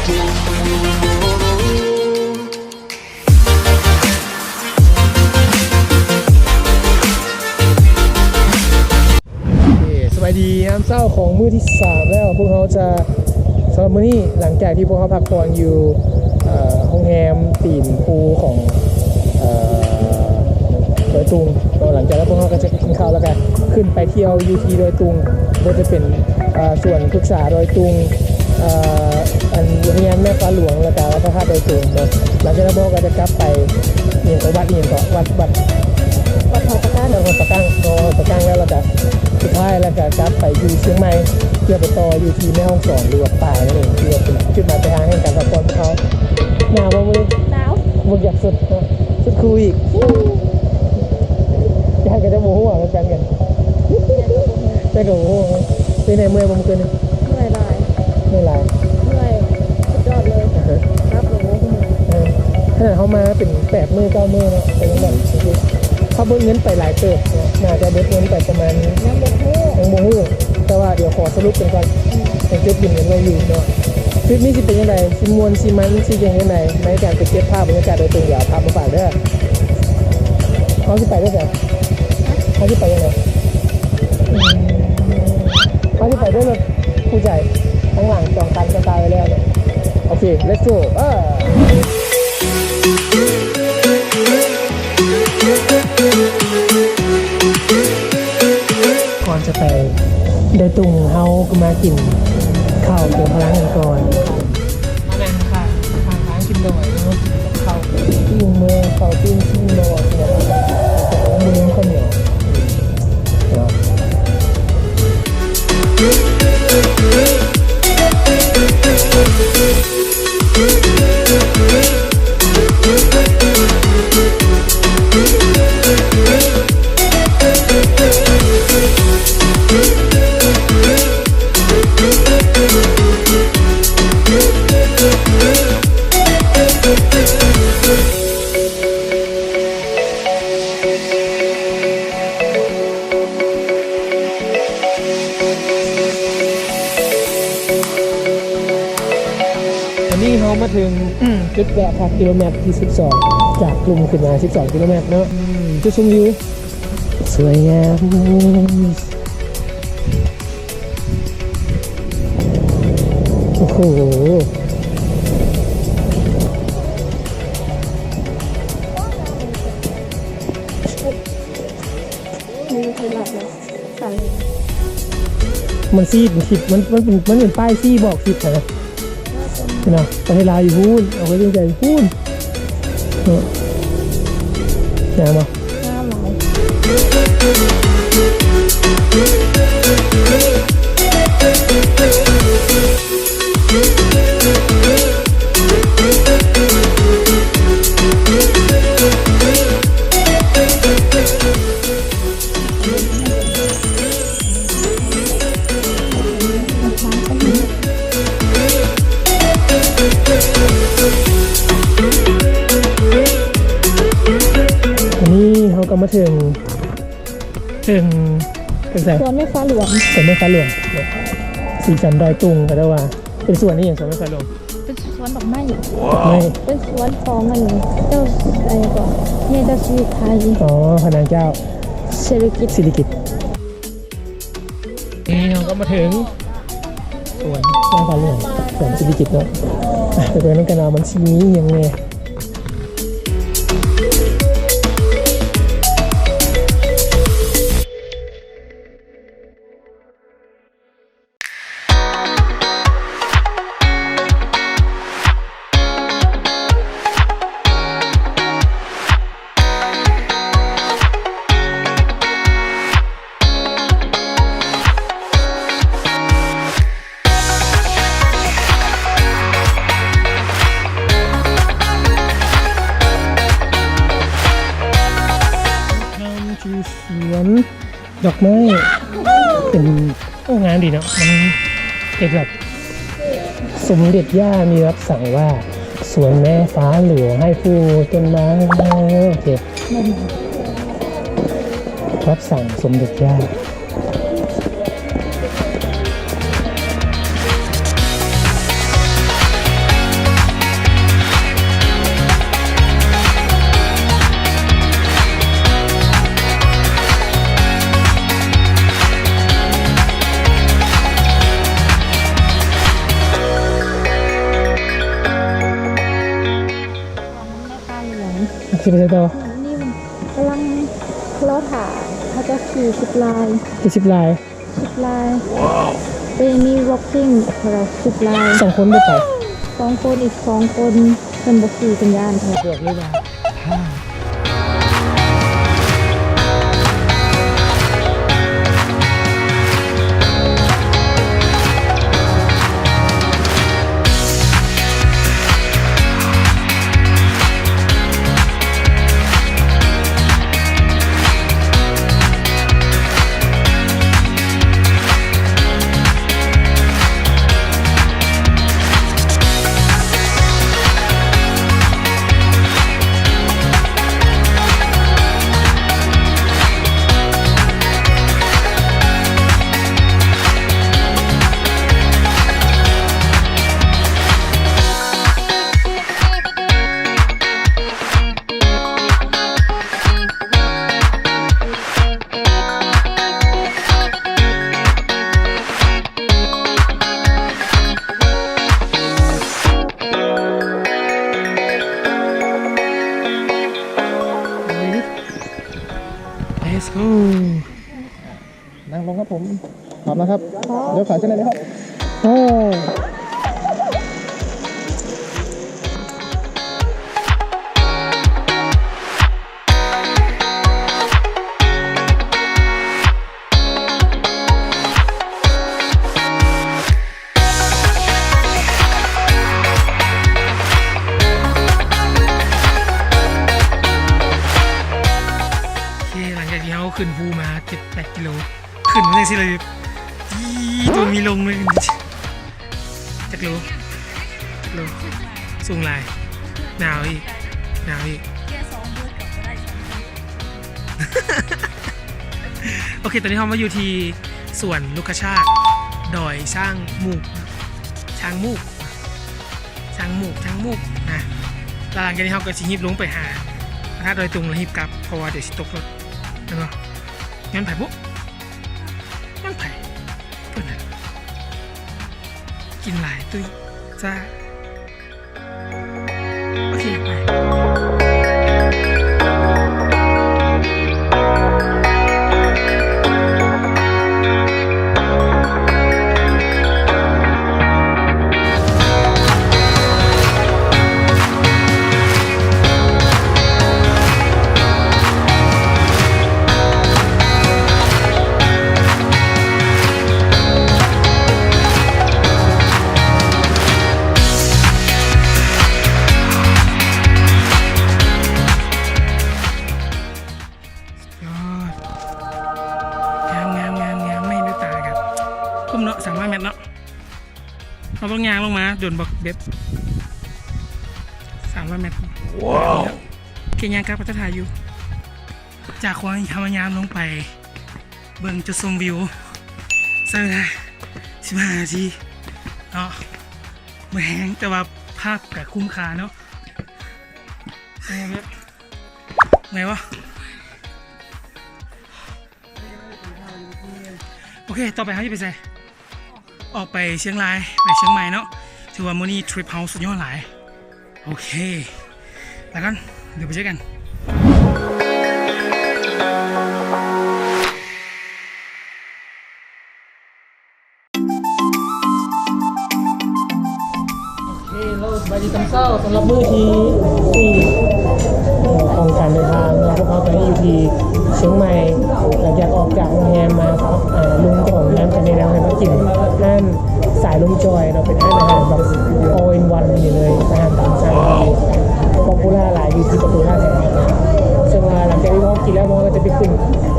ໂອເຄ ສະບາຍດີຍາມເຊົ້າຂອງມື້ທີສາມແລ້ວ. ພວກເຮົາຈະ ສຳລັບມື້ນີ້ ຫຼັງຈາກທີ່ພວກເຮົາພັກຜ່ອນຢູ່ ເອີ ໂຮງແຮມຕີນພູຂອງ ເອີ ດອຍຕຸງເນາະ. ຫຼັງຈາກນັ້ນພວກເຮົາກໍຈະກິນເຂົ້າ ແລ້ວກໍຂຶ້ນໄປທ່ຽວຢູ່ທີ່ດອຍຕຸງ ບໍ່ວ່າຈະເປັນ ເອີ ສວນພຶກສາດອຍຕຸງ ເອີ ອັນອຸທະຍານແມ່ຟ້າຫຼວງ ແລ້ວກໍວັດພະທາດດອຍຕຸງເນາະ. ຫຼັງຈາກນັ້ນພວກເຮົາກໍຈະກັບໄປ ອີ່ຫຍັງເກາະ ວັດອີ່ຫຍັງເກາະ ວັດ ວັດ ວັດຫອຍປາກ້າງ ວັດຫອຍປາກ້າງເນາະ ຫອຍປາກ້າງແລ້ວ ແລ້ວກໍສຸດທ້າຍແລ້ວກໍກັບໄປຢູ່ຊຽງໃໝ່ ເພື່ອໄປຕໍ່ຢູ່ທີ່ແມ່ຮ່ອງສອນ ຫຼືວ່າປາຍນັ້ນເອງ ທີ່ວ່າເປັນຈຸດໝາຍປາຍທາງແຫ່ງການພັກຜ່ອນຂອງເຮົາ. ໜາວບໍ່ມື້ນີ້? ໜາວ. ບໍ່ຢາກສຸດເນາະ ສຸດຄູອີກ. ຢ້ານກໍຈະບໍ່ຮູ້ວ່າມັນເປັນຫຍັງ ຢ້ານກໍບໍ່ຮູ້. ເປັນໃດ ເມື່ອຍບໍ່ມື້ຄືນນີ້? ເມື່ອຍຫຼາຍ ເມື່ອຍຫຼາຍ ເມື່ອຍສຸດຍອດເລີຍ. ເອີ ຄັບໂລໂຫ ເອີ ຂະໜາດເຮົາມາເປັນແປດມື້ເກົ້າມື້ເນາະ ກໍຍັງແບບ ເຮົາເບິດເງິນໄປຫຼາຍເຕີບເນາະ ໜ້າຈະເບິດເງິນໄປປະມານ ຍັງບໍ່ຮູ້ ຍັງບໍ່ຮູ້ ແຕ່ວ່າດຽວຂໍສະຫຼຸບກັນກ່ອນ ອືມ ຍັງເກັບບິນກັນໄວ້ຢູ່ເນາະ. ທຣິບນີ້ຊິເປັນຈັ່ງໃດ? ຊິມ່ວນ ຊິມັນ ຊິເປັນຈັ່ງໃດ? ໃນການໄປເກັບພາບບັນຍາກາດໂດຍຕົງ ດຽວພາໄປຝາກເດີ. ເຮົາຊິໄປດ້ວຍໃສ? ເຮົາຊິໄປຈັ່ງໃດ? ເຮົາຊິໄປດ້ວຍລົດຄູ່ໃຈ ທາງຫຼັງຈອງຕັນສະຕາໄວ້ແລ້ວເນາະ. ໂອເຄ ເລັດໂກ ເອີ. ກ່ອນຈະໄປດອຍຕຸງ ເຮົາກໍມາກິນເຂົ້າເຕີມພະລັງກັນກ່ອນ. ມານັ່ງຂ້າງທາງກິນດອຍເນາະ ເຂົ້າປີ້ງເມືອງ ເຂົ້າປີ້ງຊີ້ນເນາະ ແລ້ວກໍບໍ່ລືມເຂົ້າໜຽວເນາະ. ຕອນນີ້ເຮົາມາເຖິງຈຸດແວະພັກກິໂລແມັດທີສິບສອງ ຈາກລຸ່ມຂຶ້ນມາສິບສອງກິໂລແມັດເນາະ. ອືມ ຈຸດຊົມວິວສວຍງາມ. ໂອ້ໂຫ ມັນຊີ້ທິດ ມັນ ມັນເປັນ ມັນເປັນປ້າຍຊີ້ບອກທິດນະ ເຫັນບໍ່? ປະເທດລາວຢູ່ພຸ້ນ ເອົາໄວ້ດວງໃຈຢູ່ພຸ້ນເນາະ. ງາມບໍ່? ງາມຫຼາຍ. ອັນນີ້ເຮົາກໍມາເຖິງ ເຖິງ ເຖິງໃສ? ສວນແມ່ຟ້າຫຼວງ ສວນແມ່ຟ້າຫຼວງ ສີສັນດອຍຕຸງ ເຂົາເອີ້ນວ່າ ເປັນສວນອີ່ຫຍັງ? ສວນແມ່ຟ້າຫຼວງ ເປັນສວນດອກໄມ້ ດອກໄມ້ ເປັນສວນຂອງອັນເຈົ້າ ອັນຫຍັງເກາະ ແມ່ເຈົ້າສິລິໄຄ. ອໍ ພະນາງເຈົ້າສິລິກິດ ສິລິກິດ. ນີ້ເຮົາກໍມາເຖິງສວນນາງຟ້າຫຼວງ ສວນສິລິກິດເນາະ. ໄປເບິ່ງນຳກັນວ່າມັນຊິມີຫຍັງແດ່. ເຂົ້າສູ່ສວນ ດອກໄມ້ ເປັນ ໂອ້ ງາມດີເນາະ ມັນເປັນແບບ ສົມເດັດຍ່າມີຮັບສັ່ງວ່າ ສວນແມ່ຟ້າຫຼວງໃຫ້ປູກຕົ້ນໄມ້. ໂອເຄ ຮັບສັ່ງສົມເດັດຍ່າ. ເ ຊິໄປໃສຕໍ່? ນີ້ກຳລັງລໍຖ້າເຂົາເຈົ້າຂີ່ຊິບລາຍ ຂີ່ຊິບລາຍ ຊິບລາຍ ໄປມີວອກກິ້ງ ເທົ່າໃດ ສິບລາຍ ສອງຄົນບໍ່ໄປ? ສອງຄົນ ອີກສອງຄົນເພິ່ນບໍ່ຂີ່ ເພິ່ນຢ້ານ ບອກເລີຍວ່າ Let's go. นั่งลงครับผม พร้อมแล้วครับ เดี๋ยวขอเชิญเลยนะครับ โอ้ โอเค หลังจากที่เราขึ้นภูมาเจ็ดแปดกิโล ขึ้นมาจังซี่เลย อี๋ ตัวมีลงเลย จักโล จักโล สูงหลาย หนาวอีก หนาวอีก โอเค ตอนนี้เรามาอยู่ที่สวนรุกขชาติ ดอยช้างมูก ช้างมูก ช้างมูก ช้างมูกนะ แล้วหลังจากนี้เราก็สิฮีบลงไปหาพระธาตุดอยตุง แล้วฮีบกลับ เพราะว่าเดี๋ยวสิตกรถ แม่นบ่ ย้อนไผบุ ย้อนไผ เพิ่นน่ะ กินหลายตุ้ยจ้า โอเค ไป ยอด งามๆๆๆ ไม่รู้ตาครับ คุ้มเนาะ สามร้อยเมตรเนาะ เราต้องย่างลงมา โดนบักเบ็ด สามร้อยเมตร ว้าว โอเค ย่างกลับ ก็จะถ่ายอยู่ จากความพยายามลงไป เบิ่งจุดชมวิว ใช้เวลาสิบห้านาทีเนาะ เมื่อยแฮง แต่ว่าภาพก็คุ้มค่าเนาะ เป็นไงเว็บ ไงวะ โอเค ต่อไปเราจะไปไส ออกไปเชียงราย ไปเชียงใหม่เนาะ ถือว่ามื้อนี้ทริปเฮาสุดยอดหลาย โอเค แล้วกัน เดี๋ยวไปเจอกัน โอเค แล้วสบายดีตอนเช้า สำหรับมื้อที่สี่ของการเดินทางเนาะ พวกเราตอนนี้อยู่ที่เชียงใหม่ หลังจากออกจากโรงแรมมา อ่า ลุงเจ้าของโรงแรมก็แนะนำให้มากินร้านสายลมจอยเนาะ เป็นร้านอาหารแบบ all in one นี่เลย อาหารตามสั่งที่ popular หลายอยู่ที่ประตูท่าแพ ซึ่งว่าหลังจากที่พวกเรากินแล้ว พวกเราก็จะไปขึ้น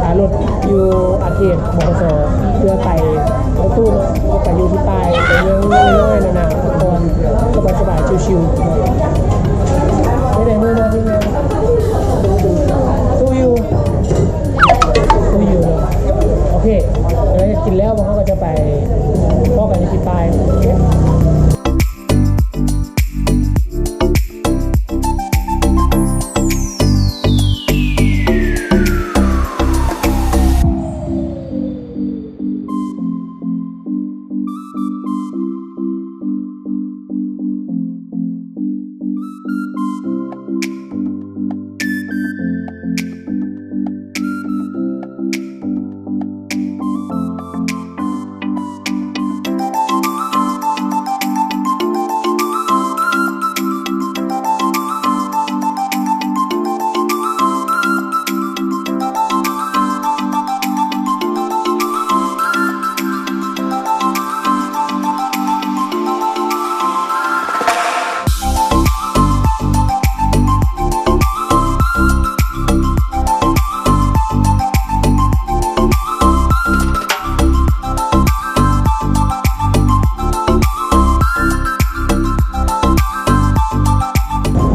อ่า รถ อยู่อาเขต บขส เพื่อไปรถตู้เนาะ ไปอยู่ที่ปาย ไปเมืองน้อยๆ นานา พักผ่อน สบายๆ ชิลๆ ไม่ได้เมืองนอกที่เมือง สู้อยู่ สู้อยู่เนาะ โอเค เดี๋ยวกินแล้ว พวกเราก็จะไปพ้อกันอยู่ที่ปาย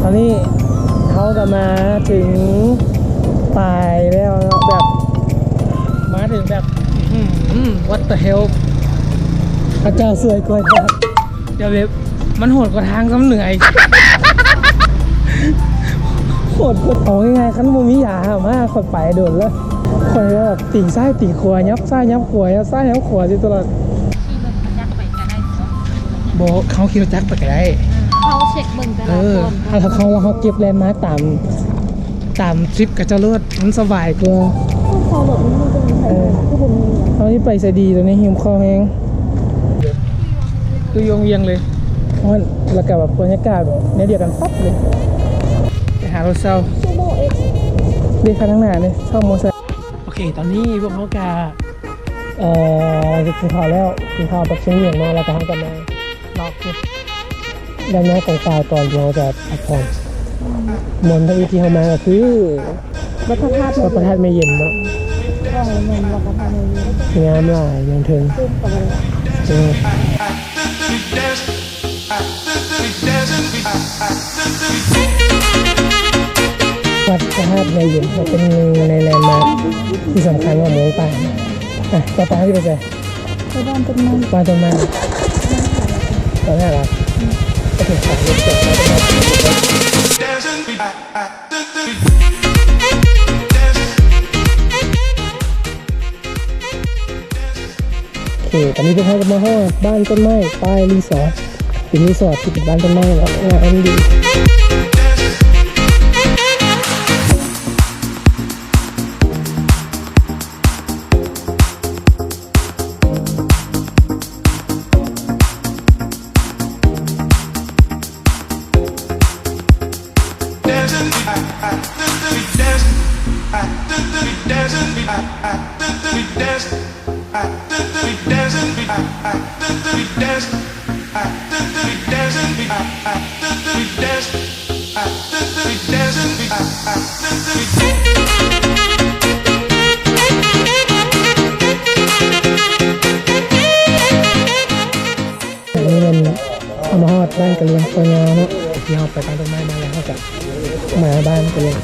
ຕອນນີ້ເຮົາກໍມາເຖິງປາຍແລ້ວເນາະ ແບບ ມາເຖິງແບບ ອືມ what the hell ພະເຈົ້າຊ່ວຍກວຍທາງ ດຽວແບບ ມັນໂຫດກວ່າທາງຊ້ຳເໜືອອີກ ໂຫດກວ່າ ເອົາງ່າຍໆ ຄັນບໍ່ມີຢາຫ້າມມາ ຂ້ອຍໄປດົນແລ້ວ ຂ້ອຍແບບຕີງຊ້າຍຕີງຂວາ ຫຍັບຊ້າຍຫຍັບຂວາ ຫຍັບຊ້າຍຫຍັບຂວາຢູ່ຕະຫຼອດ. ຂີ່ລົດຈັກໄປກໍໄດ້ບໍ່? ບໍ່ ເຮົາຂີ່ລົດຈັກໄປກໍໄດ້ ເອີ ເຮົາເຊັກເບິ່ງຕະຫຼາດກ່ອນ ເອີ ເຮົາ ເຮົາ ເຮົາເກັບແລນມາຕາມ ຕາມທຣິບຂະເຈົ້າໂລດ ມັນສະບາຍກວ່າ ເຮົາເຊົ່າລົດມັນມີແຕ່ໃສ ເອີ ຄືບໍ່ມີ ເຮົາຊິໄປໃສດີ ຕອນນີ້ຫິວເຂົ້າແຮງ ຄືຢູ່ວຽງເລີຍ ຮ້ອນ ແລ້ວກໍແບບບັນຍາກາດແນວດຽວກັນປັບເລີຍ ໄປຫາລົດເຊົ່າ ເດ ຄັນທາງໜ້ານີ້ ເຊົ່າມໍເຕີໄຊ ໂອເຄ ຕອນນີ້ພວກເຮົາກະ ເອີ ກິນເຂົ້າແລ້ວ ກິນເຂົ້າແບບເຊັງຫຍັງມາ ແລ້ວກະເຮົາກະມາເລາະເກັບດ້ານໜ້າກອງຟາຍກ່ອນ ທີ່ເຮົາຈະພັກຜ່ອນ ມ່ວນທຳອິດທີ່ເຮົາມາກະຄື ວັດພະທາດ ວັດພະທາດແມ່ເຢັນເນາະ ແມ່ນ ວັດພະທາດແມ່ເຢັນ ງາມຫຼາຍ ຍັງເທິງ ເອີ ວັດພະທາດແມ່ເຢັນ ກໍເປັນໜຶ່ງໃນແລນມາກທີ່ສຳຄັນຂອງເມືອງປາຍ. ອ່ະ ຕໍ່ໄປເຮົາຊິໄປໃສ? ໄປບ້ານຕົ້ນໄມ້ ບ້ານຕົ້ນໄມ້ ບ້ານຫາລັດ ໂອເຄ ໄປ ໂອເຄ ຕອນນີ້ພວກເຮົາກໍມາຮອດບ້ານຕົ້ນໄມ້ປາຍຣີສອດ ເປັນຣີສອດທີ່ເປັນບ້ານຕົ້ນໄມ້ເນາະ ງາມດີ. ອັນນີ້ແມ່ນເຮົາມາຮອດບ້ານກະລຽງ ໂຄງາເນາະ ທີ່ເຮົາໄປຕັ້ງຕົ້ນໄມ້ມາແລ້ວ ເຮົາກະມາບ້ານກະລຽງ.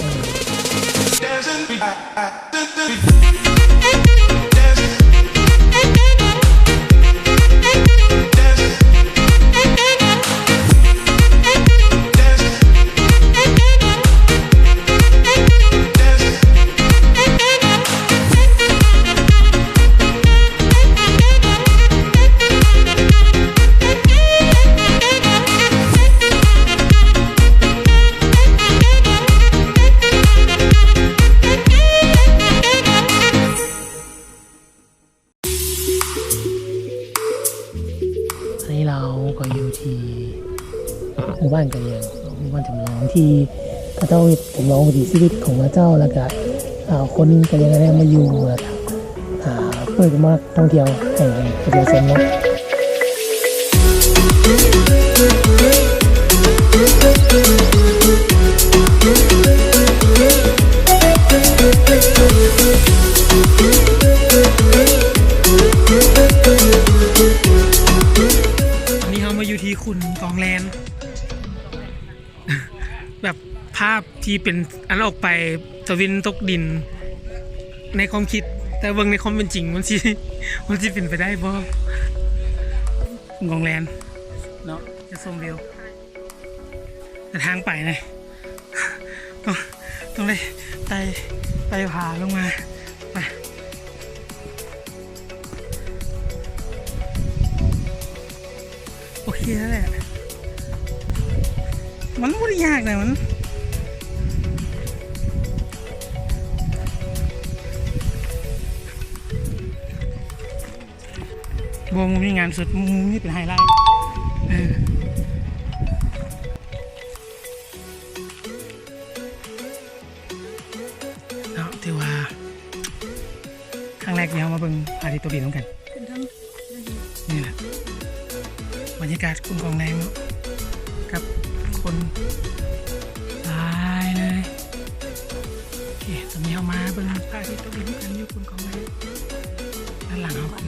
ອັນນີ້ເຮົາກໍຢູ່ທີ່ໝູ່ບ້ານກະລຽງ ໝູ່ບ້ານຈຳລອງທີ່ເຂົາເຈົ້າເຮັດຈຳລອງວິຖີຊີວິດຂອງເຂົາເຈົ້າ ແລ້ວກະເອົາຄົນກະລຽງອັນນີ້ມາຢູ່ ແລ້ວກະ ອ່າ ເປີດໃຫ້ນັກທ່ອງທ່ຽວ ໃຫ້ປະຊາຊົນເນາະ. ອັນນີ້ເຮົາມາຢູ່ທີ່ຂຸນກອງແລນ ແບບພາບທີ່ເປັນອັນອອກໄປ ຕາເວັນຕົກດິນ ໃນຄວາມຄິດ ແຕ່ເບິ່ງໃນຄວາມເປັນຈິງ ມັນຊິ ມັນຊິເປັນໄປໄດ້ບໍ່? ກອງແລນເນາະ ຈະຊົມວິວ ແຕ່ທາງໄປນະ ຕ້ອງ ຕ້ອງໄດ້ໄຕ່ ໄຕ່ຜາລົງມາ ໄປ ໂອເຄແລ້ວແຫຼະ ມັນບໍ່ໄດ້ຍາກນະ ມັນ ບໍ່ ບໍ່ມີງານສົດ ມີແຕ່ໄຮໄລ ເອີ ເນາະ ຖືວ່າຄັ້ງແລກທີ່ເຮົາມາເບິ່ງພະອາທິດຕົກດິນນຳກັນ ຂຶ້ນເທິງ ນີ້ແຫຼະ ບັນຍາກາດຂຸນກອງແລນເນາະ ກັບຄົນຫຼາຍເລີຍ. ໂອເຄ ຕອນນີ້ເຮົາມາເບິ່ງພະອາທິດຕົກດິນນຳກັນຢູ່ຂຸນກອງແລນ ດ້ານຫຼັງເຮົາຄື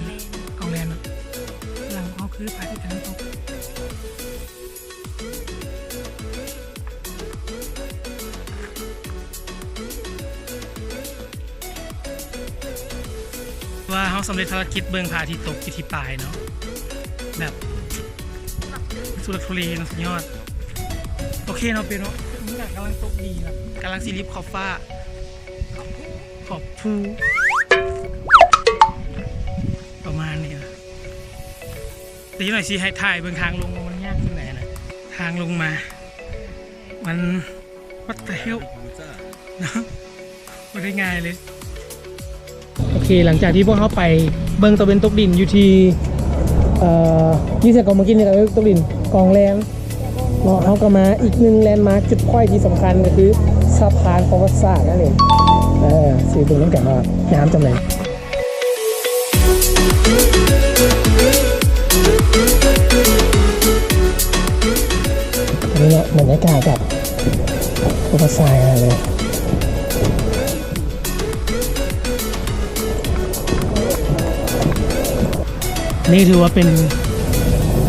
ກອງແລນເນາະ ດ້ານຫຼັງເຮົາຄືພະອາທິດກຳລັງຕົກ. ວ່າເຮົາສຳເລັດພາລະກິດເບິ່ງພະອາທິດຕົກຢູ່ທີ່ປາຍເນາະ ແບບທຸລັກທຸເລເນາະ ສຸດຍອດ. ໂອເຄເນາະ ເປັນເນາະ ມັນກະກຳລັງຕົກດີແບບ ກຳລັງຊິລິບຂອບຟ້າ ຂອບພູ ປະມານນີ້ນະ. ດຽວໜ້ອຍຊິໃຫ້ຖ່າຍເບິ່ງທາງລົງວ່າມັນຍາກຈັ່ງໃດນະ ທາງລົງມາ ມັນ What the hell ເນາະ ບໍ່ໄດ້ງ່າຍເລີຍ. ໂອເຄ ຫຼັງຈາກທີ່ພວກເຮົາໄປເບິ່ງຕາເວັນຕົກດິນຢູ່ທີ່ ເອີ ຢູ່ໃສເກາະ ເມື່ອກີ້ນີ້ ຕາເວັນຕົກດິນກອງແລງເນາະ ເຮົາກໍມາອີກໜຶ່ງແລນມາກຈຸດພອຍທີ່ສຳຄັນ ກໍຄືສະພານປະຫວັດສາດນັ້ນເອງ. ເອີ ຊິໄປເບິ່ງນຳກັນວ່າງາມຈັ່ງໃດ. ນີ້ເນາະ ບັນຍາກາດກັບປະຫວັດສາດເລີຍ. ນີ້ຖືວ່າເປັນ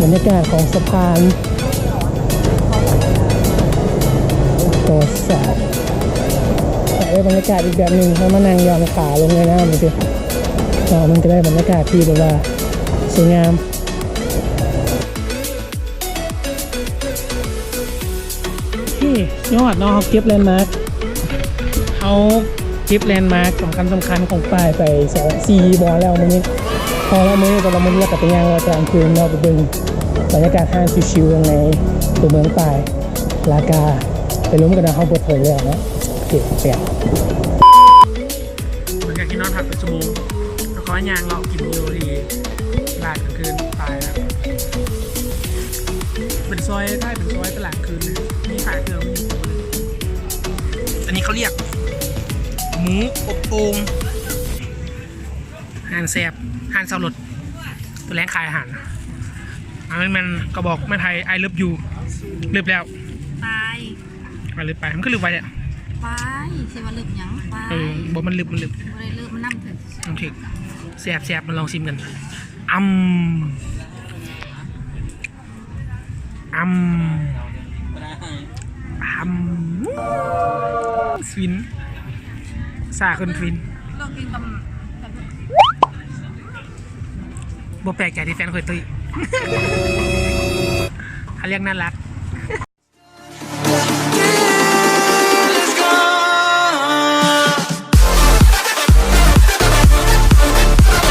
ບັນຍາກາດຂອງສະພານປະຫວັດສາດ ກໍໄດ້ບັນຍາກາດອີກແບບໜຶ່ງ ເຮົາມານັ່ງຢ່ອນຂາລົງໃນນ້ຳຈັ່ງຊີ້ເນາະ ມັນກໍໄດ້ບັນຍາກາດທີ່ແບບວ່າສວຍງາມ. ໂອເຄ ຍອດເນາະ ເຮົາເກັບແລນມາກ ເຮົາເກັບແລນມາກສຳຄັນໆຂອງປາຍໄປສອງສີ່ບ່ອນແລ້ວມື້ນີ້. ພໍແລ້ວມື້ນີ້ ສຳລັບມື້ນີ້ ແລ້ວກໍໄປຍ່າງເລາະກາງຄືນເນາະ ໄປເບິ່ງບັນຍາກາດຮ້ານຊິວໆ ໃນຕົວເມືອງປາຍ ແລ້ວກໍໄປລົມກັນນະ ເຮົາເບິດເຖິງແລ້ວເນາະ. ໂອເຄ ແຊບ. ຫຼັງຈາກທີ່ນອນພັກເປັນຊົ່ວໂມງ ແລ້ວກໍຍ່າງເລາະກິນຢູ່ທີ່ຕະຫຼາດກາງຄືນປາຍນະ ເປັນຊອຍ ຄ້າຍເປັນຊອຍຕະຫຼາດກາງຄືນນະ ມີຂາຍເຄື່ອງ ມີ ອັນນີ້ເຂົາລຽກໝູອົບໂອ່ງ ຮ້ານແຊບ ຮ້ານເຊົ່າລົດ ຕົວແລງຂາຍອາຫານ. ອັນນີ້ແມ່ນກະບອກໄມ້ໄຜ່ I love you ລຶບແລ້ວ ໄປ ໄປ ລຶບໄປ ມັນຄືລຶບໄວແທ້ ໄປ ຊິວ່າລຶບຫຍັງ ໄປ ເອີ ບໍ່ ມັນລຶບ ມັນລຶບ ບໍ່ໄດ້ລຶບ ມັນນ້ຳເຖິງ ນ້ຳເຖິງ ແຊບໆ ມາລອງຊີມກັນ ອຳ ອຳ ອຳ ຟິນ ຊາຂຶ້ນຟິນ ລອງກິນກັບ ບໍ່ແປກໃຈທີ່ແຟນຂ້ອຍຕຸ້ຍ ເຂົາເລີຍໜ້າລັກ.